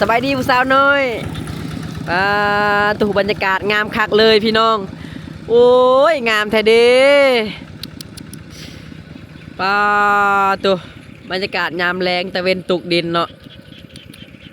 ສະບາຍດີຜູ້ສາວນ້ອຍ. ປາໂຕ ບັນຍາກາດງາມຄັກເລີຍພີ່ນ້ອງ. ໂອ້ຍ ງາມແທ້ເດ້. ປາໂຕ ບັນຍາກາດຍາມແລງ ຕາເວັນຕົກດິນເນາະ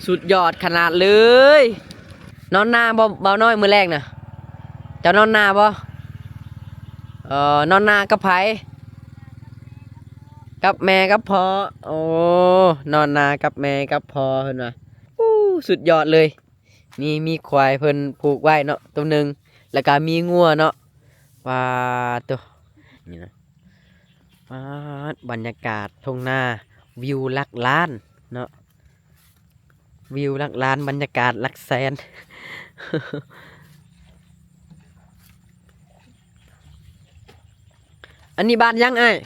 ສຸດຍອດຂະໜາດເລີຍ. ນອນນາບໍ່ ບ່າວນ້ອຍ ມື້ແລງນະ? ເຈົ້ານອນນາບໍ່? ເອີ ນອນນາກັບໃຜ? ກັບແມ່ກັບພໍ່. ໂອ້ ນອນນາກັບແມ່ກັບພໍ່ເພິ່ນວ່າ. ໂອ້ ສຸດຍອດເລີຍ. ນີ້ມີຄວາຍເພິ່ນຜູກໄວ້ເນາະ ໂຕໜຶ່ງ ແລ້ວກະມີງົວເນາະ. ປາໂຕ ນີ້ນະ ປາດ ບັນຍາກາດທົ່ງນາ ວິວຫຼັກລ້ານເນາະ ວິວຫຼັກລ້ານ ບັນຍາກາດຫຼັກແສນ. ອັນນີ້ບ້ານຫຍັງອ້າຍ?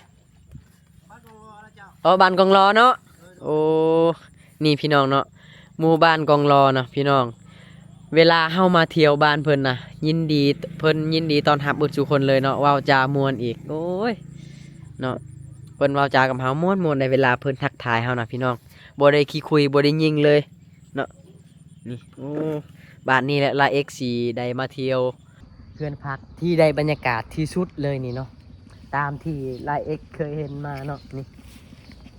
ອໍ ບ້ານກອງລໍເນາະ. ໂອ້ ນີ້ພີ່ນ້ອງເນາະ ໝູ່ບ້ານກອງລໍເນາະພີ່ນ້ອງ. ເວລາເຮົາມາທ່ຽວບ້ານເພິ່ນນະ ຍິນດີ ເພິ່ນຍິນດີຕ້ອນຮັບເບິດສູ່ຄົນເລີຍເນາະ ເວົ້າຈາມ່ວນອີກ. ໂອ້ຍ ເນາະ ເພິ່ນເວົ້າຈາກັບເຮົາມ່ວນໆໃດ ເວລາເພິ່ນທັກທາຍເຮົານະພີ່ນ້ອງ ບໍ່ໄດ້ຂີ້ຄຸຍ ບໍ່ໄດ້ຍິງເລີຍເນາະ. ນີ້ ໂອ້ ບາດນີ້ແຫຼະ ລາເອັກຊິໄດ້ມາທ່ຽວເຮືອນພັກທີ່ໄດ້ບັນຍາກາດທີ່ສຸດເລີຍນີ້ເນາະ ຕາມທີ່ລາເອັກເຄີຍເຫັນມາເນາະ. ນີ້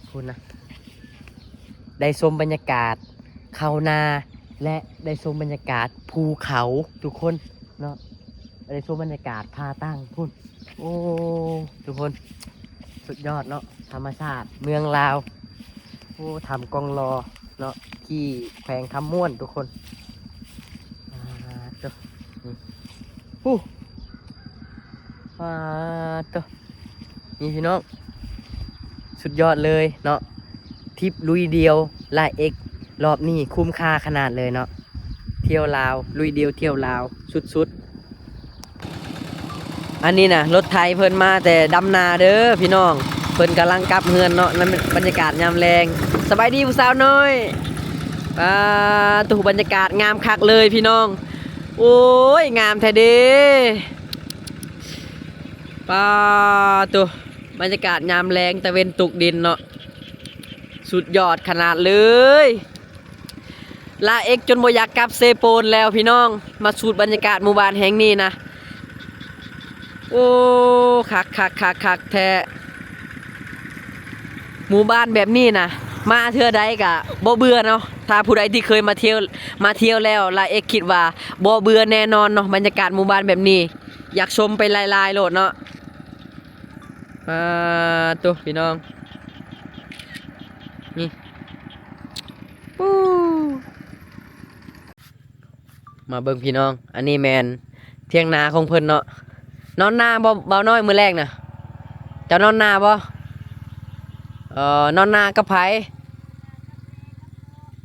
ພຸ້ນນະ ໄດ້ຊົມບັນຍາກາດເຂົ້ານາ ແລະ ໄດ້ຊົມບັນຍາກາດພູເຂົາທຸກຄົນເນາະ ໄດ້ຊົມບັນຍາກາດຜາຕັ້ງພຸ້ນ. ໂອ້ ທຸກຄົນ ສຸດຍອດເນາະ ທຳມະຊາດເມືອງລາວ. ໂອ້ ຖ້ຳກອງລໍເນາະ ທີ່ແຂວງຄຳມ່ວນທຸກຄົນ. ປາໂຕ ນີ້ ປູ້ ປາໂຕ ນີ້ພີ່ນ້ອງ ສຸດຍອດເລີຍເນາະ. ທຣິບລຸຍດ່ຽວລາເອັກ ລອບນີ້ຄຸ້ມຄ່າຂະໜາດເລີຍເນາະ ທ່ຽວລາວ ລຸຍດ່ຽວທ່ຽວລາວ ສຸດໆ. ອັນນີ້ນະ ລົດໄຖເພິ່ນມາແຕ່ດຳນາເດີພີ່ນ້ອງ ເພິ່ນກຳລັງກັບເຮືອນເນາະ. ນັ້ນບັນຍາກາດຍາມແລງ. ສະບາຍດີຜູ້ສາວນ້ອຍ. ປາໂຕ ບັນຍາກາດງາມຄັກເລີຍພີ່ນ້ອງ. ໂອ້ຍ ງາມແທ້ເດ້. ປາໂຕ ບັນຍາກາດຍາມແລງ ຕາເວັນຕົກດິນເນາະ ສຸດຍອດຂະໜາດເລີຍ. ລາເອັກຈົນບໍ່ຢາກກັບເຊໂປນແລ້ວພີ່ນ້ອງ ມາສູດບັນຍາກາດໝູ່ບ້ານແຫ່ງນີ້ນະ. ໂອ້ ຄັກໆໆໆແທ້. ໝູ່ບ້ານແບບນີ້ນະ ມາເທື່ອໃດກະບໍ່ເບື່ອເນາະ. ຖ້າຜູ້ໃດທີ່ເຄີຍມາທ່ຽວ ມາທ່ຽວແລ້ວ ລາເອັກຄິດວ່າບໍ່ເບື່ອແນ່ນອນເນາະ ບັນຍາກາດໝູ່ບ້ານແບບນີ້ ຢາກຊົມໄປຫຼາຍໆໂລດເນາະ. ປາໂຕ ພີ່ນ້ອງ ນີ້ ປູ້ ມາເບິ່ງພີ່ນ້ອງ ອັນນີ້ແມ່ນຖຽງນາຂອງເພິ່ນເນາະ. ນອນນາບໍ່ ບ່າວນ້ອຍ ມື້ແລງນະ? ເຈົ້ານອນນາບໍ່? ເອີ ນອນນາກັບໃຜ?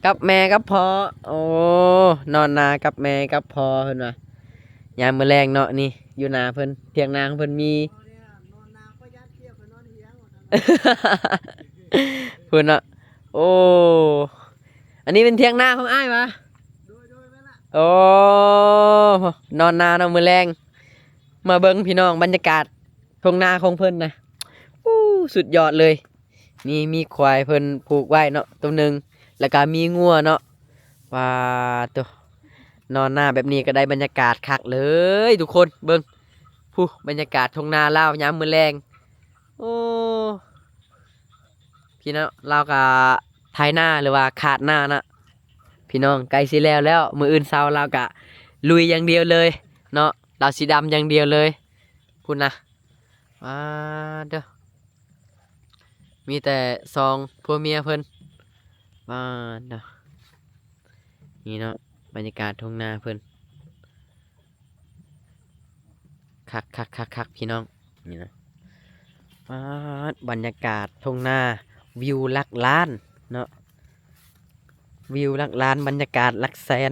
ກັບແມ່ກັບພໍ່. ໂອ້ ນອນນາກັບແມ່ກັບພໍ່ເພິ່ນວ່າ ຍາມມື້ແລງເນາະ. ນີ້ຢູ່ນາເພິ່ນ ຖຽງນາຂອງເພິ່ນມີ ພຸ້ນເນາະ. ໂອ້ ອັນນີ້ເປັນຖຽງນາຂອງອ້າຍຫວາ? ໂອ້ ນອນນາເນາະ ມື້ແລງ ມາເບິ່ງພີ່ນ້ອງ ບັນຍາກາດທົ່ງນາຂອງເພິ່ນນະ. ໂອ້ ສຸດຍອດເລີຍ. ນີ້ມີຄວາຍເພິ່ນຜູກໄວ້ເນາະ ໂຕໜຶ່ງ ແລ້ວກະມີງົວເນາະ. ປາໂຕ ນອນນາແບບນີ້ກະໄດ້ບັນຍາກາດຄັກເລີຍທຸກຄົນ. ເບິ່ງ ພຸ້ນ ບັນຍາກາດທົ່ງນາລາວຍາມມື້ແລງ. ໂອ້ ພີ່ນ້ອງ ລາວກະໄຖນາ ຫຼືວ່າຄາດນານະ ພີ່ນ້ອງ. ໃກ້ຊິແລ້ວແລ້ວ ມື້ອື່ນເຊົ້າລາວກະລຸຍຢ່າງດຽວເລີຍເນາະ ລາວຊິດຳຢ່າງດຽວເລີຍ ພຸ້ນນະ. ປາໂຕ ມີແຕ່ສອງຜົວເມຍເພິ່ນ. ປາໂຕ ນີ້ເນາະ ບັນຍາກາດທົ່ງນາເພິ່ນ ຄັກໆໆໆ ພີ່ນ້ອງ ນີ້ນະ. ປາດ ບັນຍາກາດທົ່ງນາ ວິວຫຼັກລ້ານເນາະ ວິວຫຼັກລ້ານ ບັນຍາກາດຫຼັກແສນ.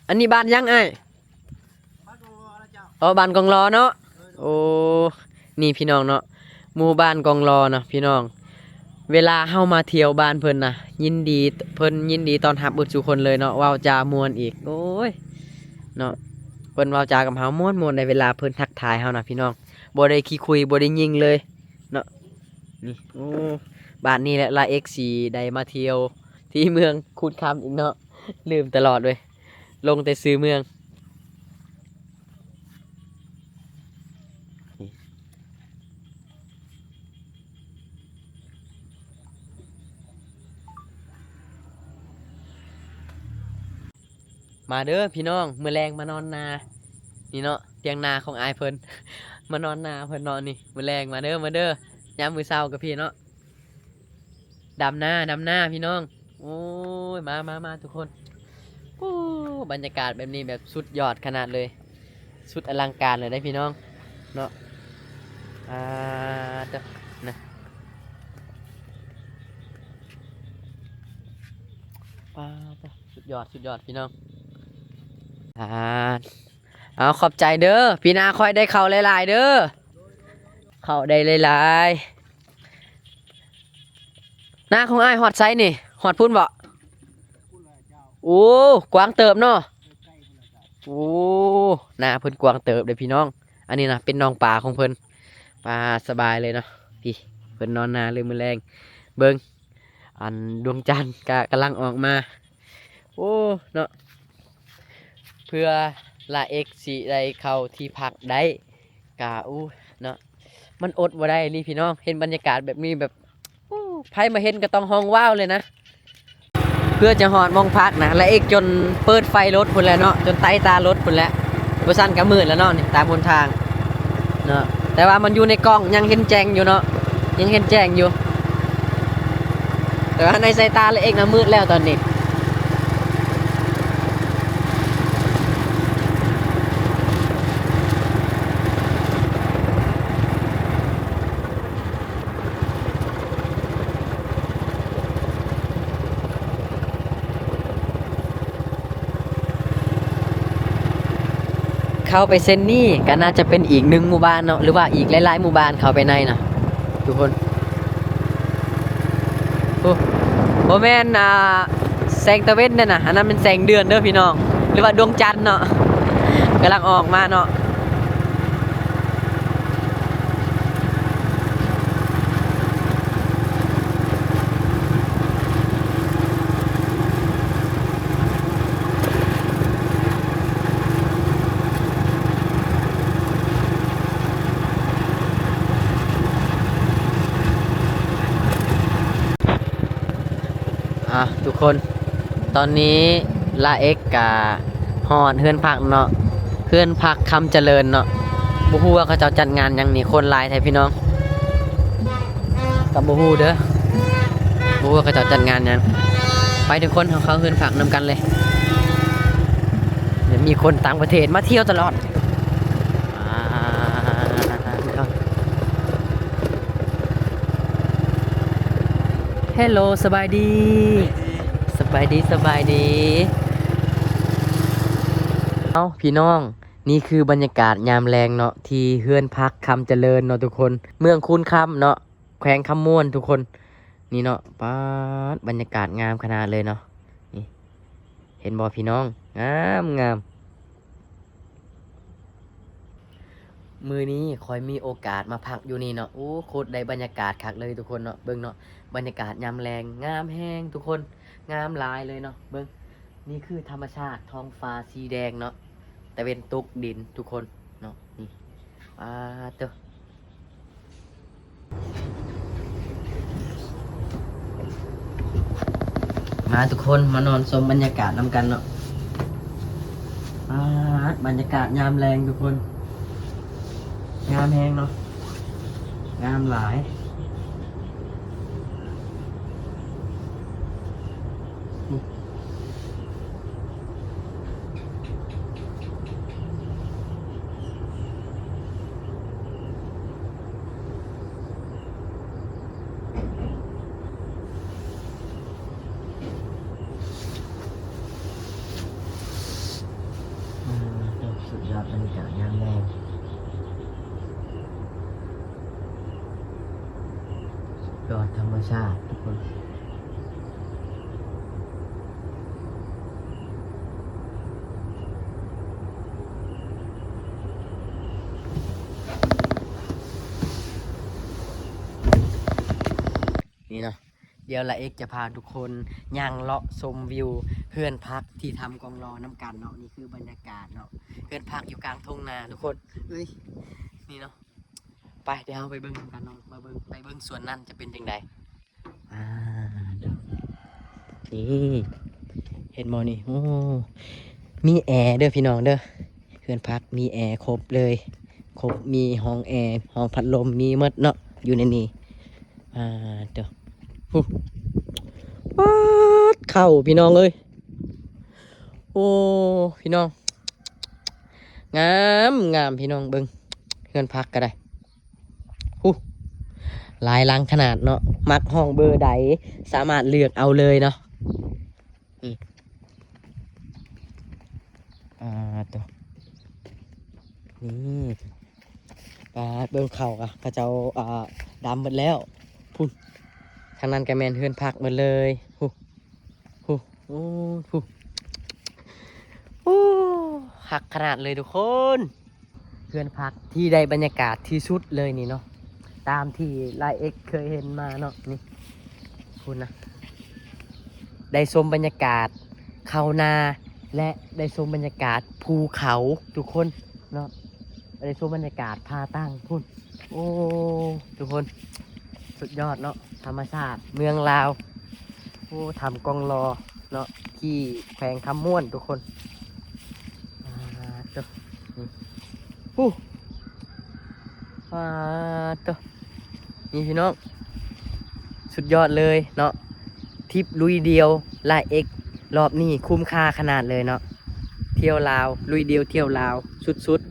ອັນນີ້ບ້ານຫຍັງອ້າຍ? ອໍ ບ້ານກອງລໍເນາະ. ໂອ້ ນີ້ພີ່ນ້ອງເນາະ ໝູ່ບ້ານກອງລໍເນາະພີ່ນ້ອງ. ເວລາເຮົາມາທ່ຽວບ້ານເພິ່ນນະ ຍິນດີ ເພິ່ນຍິນດີຕ້ອນຮັບເບິດສູ່ຄົນເລີຍເນາະ ເວົ້າຈາມ່ວນອີກ. ໂອ້ຍ ເນາະ ເພິ່ນເວົ້າຈາກັບເຮົາມ່ວນໆໃດ ເວລາເພິ່ນທັກທາຍເຮົານະພີ່ນ້ອງ ບໍ່ໄດ້ຂີ້ຄຸຍ ບໍ່ໄດ້ຍິງເລີຍເນາະ. ນີ້ ໂອ້ ບາດນີ້ແຫຼະ ລາເອັກຊິໄດ້ມາທ່ຽວທີ່ເມືອງຄູນຄຳອີກເນາະ ລືມຕະຫຼອດເວີຍ ຫຼົງແຕ່ຊື່ເມືອງ. ມາເດີພີ່ນ້ອງ ມື້ແລງມານອນນາ ນີ້ເນາະ ຖຽງນາຂອງອ້າຍເພິ່ນ ມານອນນາເພິ່ນເນາະນີ້ ມື້ແລງມາເດີ ມາເດີ ຍາມມື້ເຊົ້າກັບພີ່ເນາະ ດຳນາ ດຳນາພີ່ນ້ອງ ໂອ້ຍ ມາ ມາ ມາທຸກຄົນ ໂອ້ ບັນຍາກາດແບບນີ້ແບບສຸດຍອດຂະໜາດເລີຍ ສຸດອະລັງການເລີຍເດ້ພີ່ນ້ອງເນາະ ອ່າ ເດີ ນະ ປາດ ສຸດຍອດ ສຸດຍອດພີ່ນ້ອງ ອ່າ ເອົາ ຂອບໃຈເດີ ປີໜ້າຂ້ອຍໄດ້ເຂົ້າຫຼາຍໆເດີ ເຂົ້າໄດ້ຫຼາຍໆ ນາຂອງອ້າຍຮອດໃສນີ້ ຮອດພຸ້ນເບາະ? ໂອ້ ກວ້າງເຕີບເນາະ ໂອ້ ນາເພິ່ນກວ້າງເຕີບເດ້ພີ່ນ້ອງ ອັນນີ້ນະເປັນໜອງປາຂອງເພິ່ນ ປາ ສະບາຍເລີຍເນາະ ພີ້ ເພິ່ນນອນນາເລີຍມື້ແລງ ເບິ່ງ ອັນດວງຈັນກະກຳລັງອອກມາ ໂອ້ ເນາະ ເພື່ອລາເອັກຊິໄດ້ເຂົ້າທີ່ພັກໄດ້ ກະ ໂອ້ ເນາະ ມັນອົດບໍ່ໄດ້ອີ່ຫຼີພີ່ນ້ອງ ເຫັນບັນຍາກາດແບບນີ້ແບບ ໂອ້ ໃຜມາເຫັນກໍຕ້ອງຮ້ອງວ້າວເລີຍນະ ເພື່ອຈະຮອດໝ່ອງພັກນະ ລາເອັກຈົນເປີດໄຟລົດພຸ້ນແຫຼະເນາະ ຈົນໄຕ້ຕາລົດພຸ້ນແຫຼະ ບໍ່ຊັ້ນກໍມືດແລ້ວເນາະ ນີ້ຕາມຫົນທາງເນາະ ແຕ່ວ່າມັນຢູ່ໃນກ້ອງຍັງເຫັນແຈ້ງຢູ່ເນາະ ຍັງເຫັນແຈ້ງຢູ່ ແຕ່ວ່າໃນສາຍຕາລາເອັກນະມືດແລ້ວຕອນນີ້. ເຂົ້າໄປເສັ້ນນີ້ກໍໜ້າຈະເປັນອີກໜຶ່ງໝູ່ບ້ານເນາະ ຫຼືວ່າອີກຫຼາຍໆໝູ່ບ້ານເຂົ້າໄປໃນນະ ທຸກຄົນ ໂອ້ ບໍ່ແມ່ນ ອ່າ ແສງຕາເວັນເດ້ນະ ອັນນັ້ນແມ່ນແສງເດືອນເດີພີ່ນ້ອງ ຫຼືວ່າດວງຈັນເນາະ ກຳລັງອອກມາເນາະ. ອ່ະ ທຸກຄົນ ຕອນນີ້ລາເອັກກະຮອດເຮືອນພັກເນາະ ເຮືອນພັກຄຳຈະເລີນເນາະ ບໍ່ຮູ້ວ່າເຂົາເຈົ້າຈັດງານຫຍັງນີ້ ຄົນຫຼາຍແທ້ພີ່ນ້ອງ ກໍບໍ່ຮູ້ເດີ ບໍ່ຮູ້ວ່າເຂົາເຈົ້າຈັດງານຫຍັງ ໄປທຸກຄົນ ເຮົາເຂົ້າເຮືອນພັກນຳກັນເລີຍ ມີຄົນຕ່າງປະເທດມາທ່ຽວຕະຫຼອດ. ເຮລໂລ ສະບາຍດີ ສະບາຍດີ ສະບາຍດີ ເອົ້າ ພີ່ນ້ອງ ນີ້ຄືບັນຍາກາດຍາມແລງເນາະ ທີ່ເຮືອນພັກຄຳຈະເລີນເນາະທຸກຄົນ ເມືອງຄູນຄຳເນາະ ແຂວງຄຳມ່ວນທຸກຄົນ ນີ້ເນາະ ປາດ ບັນຍາກາດງາມຂະໜາດເລີຍເນາະ ນີ້ ເຫັນບໍ່ພີ່ນ້ອງ ງາມໆ. ມື້ນີ້ຂ້ອຍມີໂອກາດມາພັກຢູ່ນີ້ເນາະ ໂອ້ ໂຄດໄດ້ບັນຍາກາດຄັກເລີຍທຸກຄົນເນາະ ເບິ່ງເນາະ ບັນຍາກາດຍາມແລງງາມແຮງທຸກຄົນ ງາມຫຼາຍເລີຍເນາະ ເບິ່ງ ນີ້ຄືທຳມະຊາດ ທ້ອງຟ້າສີແດງເນາະ ຕາເວັນຕົກດິນທຸກຄົນເນາະ ນີ້ ປາດໂທ້. ມາທຸກຄົນ ມານອນຊົມບັນຍາກາດນຳກັນເນາະ ປາດ ບັນຍາກາດຍາມແລງທຸກຄົນ ງາມແຮງເນາະ ງາມຫຼາຍ. ອ່າ ສຸດຍອດບັນຍາກາດຍາມແລງ ສຸດຍອດທຳມະຊາດທຸກຄົນ. ອ່ ນີ້ເນາະ ດຽວລາເອັກຈະພາທຸກຄົນຍ່າງເລາະຊົມວິວເຮືອນພັກທີ່ຖ້ຳກອງລໍນຳກັນເນາະ. ນີ້ຄືບັນຍາກາດເນາະ ເຮືອນພັກຢູ່ກາງທົ່ງນາທຸກຄົນ. ເອີຍ ນີ້ເນາະ ໄປ ດຽວເຮົາໄປເບິ່ງນຳກັນເນາະ ມາເບິ່ງ ໄປເບິ່ງສວນນັ້ນຈະເປັນຈັ່ງໃດ. ອ່າ ນີ້ ເຫັນບໍ່ນີ້ ໂອ້ ມີແອເດີພີ່ນ້ອງເດີ ເຮືອນພັກມີແອຄົບເລີຍ ຄົບ ມີຫ້ອງແອ ຫ້ອງພັດລົມ ມີໝົດເນາະ ຢູ່ໃນນີ້. ອ່າ ເດີ ໂອ້ ປາດ ເຂົ້າພີ່ນ້ອງເອີຍ ໂອ້ ພີ່ນ້ອງ ງາມ ງາມພີ່ນ້ອງ ເບິ່ງເຮືອນພັກກໍໄດ້. ຫູ ຫຼາຍຫຼັງຂະໜາດເນາະ ມັກຫ້ອງເບີໃດ ສາມາດເລືອກເອົາເລີຍເນາະ. ນີ້ ອ່າ ໂຕ ນີ້ ປາດ ເບິ່ງເຂົ້າກະ ເຂົາເຈົ້າ ອ່າ ດຳເບິດແລ້ວ ພຸ້ນ ທາງນັ້ນກະແມ່ນເຮືອນພັກເບິດເລີຍ ຫູ. ໂອ້ ໂອ້ ໂອ້ ຄັກຂະໜາດເລີຍທຸກຄົນ ເຮືອນພັກທີ່ໄດ້ບັນຍາກາດທີ່ສຸດເລີຍນີ້ເນາະ ຕາມທີ່ລາເອັກເຄີຍເຫັນມາເນາະ. ນີ້ ພຸ້ນນະ ໄດ້ຊົມບັນຍາກາດເຂົ້ານາ ແລະ ໄດ້ຊົມບັນຍາກາດພູເຂົາທຸກຄົນເນາະ ໄດ້ຊົມບັນຍາກາດຜາຕັ້ງພຸ້ນ. ໂອ້ ທຸກຄົນ ສຸດຍອດເນາະ ທຳມະຊາດເມືອງລາວ. ໂອ້ ຖ້ຳກອງລໍເນາະ ທີ່ແຂວງຄຳມ່ວນທຸກຄົນ. ອ່າ ໂຕ ນີ້ ຫູ ອ່າ ໂຕ ນີ້ພີ່ນ້ອງ ສຸດຍອດເລີຍເນາະ ທຣິບລຸຍດ່ຽວລາເອັກ ລອບນີ້ຄຸ້ມຄ່າຂະໜາດເລີຍເນາະ ທ່ຽວລາວ ລຸຍດ່ຽວທ່ຽວລາວສຸດໆ.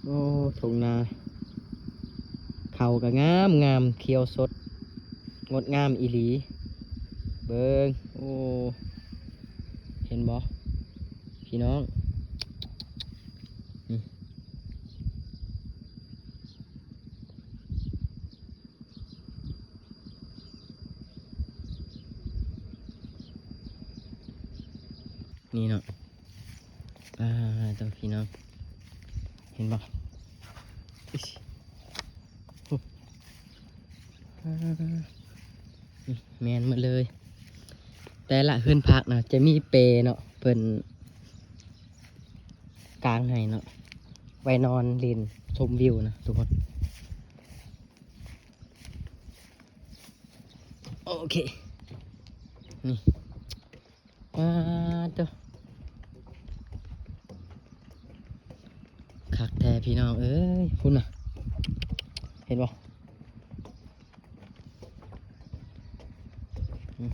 ໂອ້ ທົ່ງນາ ເຂົ້າກະງາມໆ ຂຽວສົດ ງົດງາມອີ່ຫຼີ ເບິ່ງ ໂອ້ ເຫັນບໍ່ພີ່ນ້ອງ ນີ້ ນີ້ເນາະ ອ່າ ໂຕ ພີ່ນ້ອງ ເຫັນບໍ່ ອິ໊ສ ໂອ້ ອ່າ ນີ້ແມ່ນໝົດເລີຍ ແຕ່ລະເຮືອນພັກນະ ຈະມີເປເນາະ ເພິ່ນກາງໃຫ້ເນາະ ໄວ້ນອນຫຼິ້ນຊົມວິວນະທຸກຄົນ. ໂອເຄ ນີ້ ປາດໂຕ ຄັກແທ້ພີ່ນ້ອງເອີຍ ພຸ້ນນະ ເຫັນບໍ່ ອືມ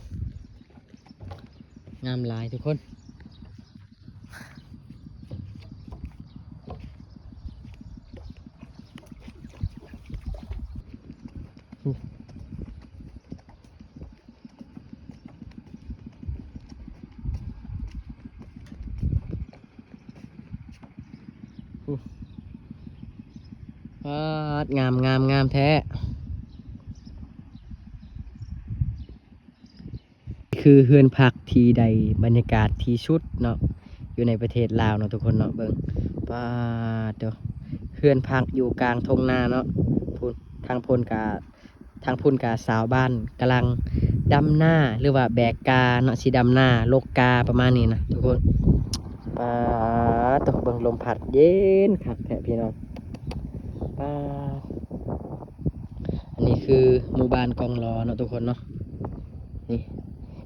ງາມຫຼາຍທຸກຄົນ. ປາດ ງາມ ງາມ ງາມແທ້. ຄືເຮືອນພັກທີ່ໄດ້ບັນຍາກາດທີ່ສຸດເນາະ ຢູ່ໃນປະເທດລາວເນາະທຸກຄົນເນາະ. ເບິ່ງ ປາດໂທ້ ເຮືອນພັກຢູ່ກາງທົ່ງນາເນາະ. ພຸ້ນ ທາງພຸ້ນກະ ທາງພຸ້ນກະຊາວບ້ານກຳລັງດຳນາ ຫຼືວ່າແບກກາເນາະ ຊິດຳນາ ລົກກາ ປະມານນີ້ນະທຸກຄົນ. ປາດໂທ້ ເບິ່ງລົມພັດເຢັນຄັກແທ້ພີ່ນ້ອງ. ປາດ ອັນນີ້ຄືໝູ່ບ້ານກອງລໍເນາະທຸກຄົນເນາະ. ນີ້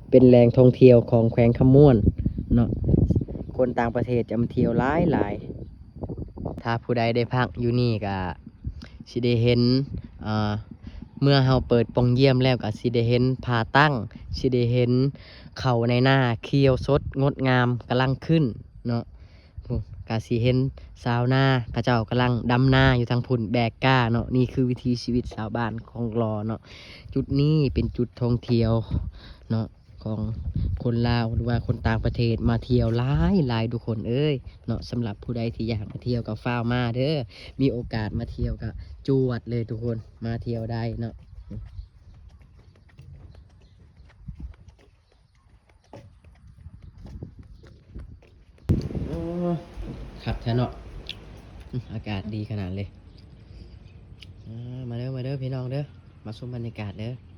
ເປັນແຫຼ່ງທ່ອງທ່ຽວຂອງແຂວງຄຳມ່ວນເນາະ. ຄົນຕ່າງປະເທດຈະມາທ່ຽວຫຼາຍໆ. ຖ້າຜູ້ໃດໄດ້ພັກຢູ່ນີ້ກະຊິໄດ້ເຫັນ ເອີ ເມື່ອເຮົາເປີດປ່ອງຢ້ຽມແລ້ວກະຊິໄດ້ເຫັນຜາຕັ້ງ ຊິໄດ້ເຫັນເຂົາໃນນາຂຽວສົດງົດງາມກຳລັງຂຶ້ນເນາະ. ພຸ້ນ ກະຊິເຫັນຊາວນາເຂົາເຈົ້າກຳລັງດຳນາຢູ່ທາງພຸ້ນ ແບກກາເນາະ. ນີ້ຄືວິຖີຊີວິດຊາວບ້ານກອງລໍເນາະ. ຈຸດນີ້ເປັນຈຸດທ່ອງທ່ຽວເນາະ ຂອງຄົນລາວ ຫຼືວ່າຄົນຕ່າງປະເທດມາທ່ຽວຫຼາຍໆ ທຸກຄົນເອີຍເນາະ. ສຳລັບຜູ້ໃດທີ່ຢາກມາທ່ຽວກໍຟ້າວມາເດີ ມີໂອກາດມາທ່ຽວກໍຈວດເລີຍທຸກຄົນ ມາທ່ຽວໄດ້ເນາະ. ໂອ້ ຄັກແທ້ເນາະ ອາກາດດີຂະໜາດເລີຍ. ເອີ ມາເດີ ມາເດີພີ່ນ້ອງເດີ. ມາຊົມບັນຍາກາດເດີ້.